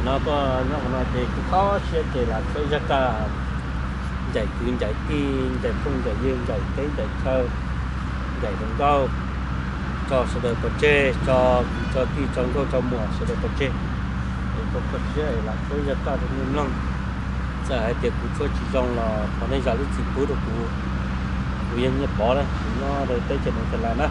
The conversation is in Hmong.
Tuaj nyob qhov no ces kuv txhob siab ces lam txhawb zaj raj ncaim kwv ncaim tij, ncaim phooj ncaim ywg, ncaim teb ncaim chaw, ncaim hluas nkauj, tso sawv daws pov tseg, tso kwv tso tij tso nkauj tso muam sawv daws pov tseg. Es kuv txhob siab es lam txhawb zaj raj rau nej mloog. Txawm hais tias kuv tshuaj tsis zoo los thov nej zam lub txim pub rau kuv. Kuv yog Nyiaj Pov na, kuv nyob rau teb chaws New Zealand na.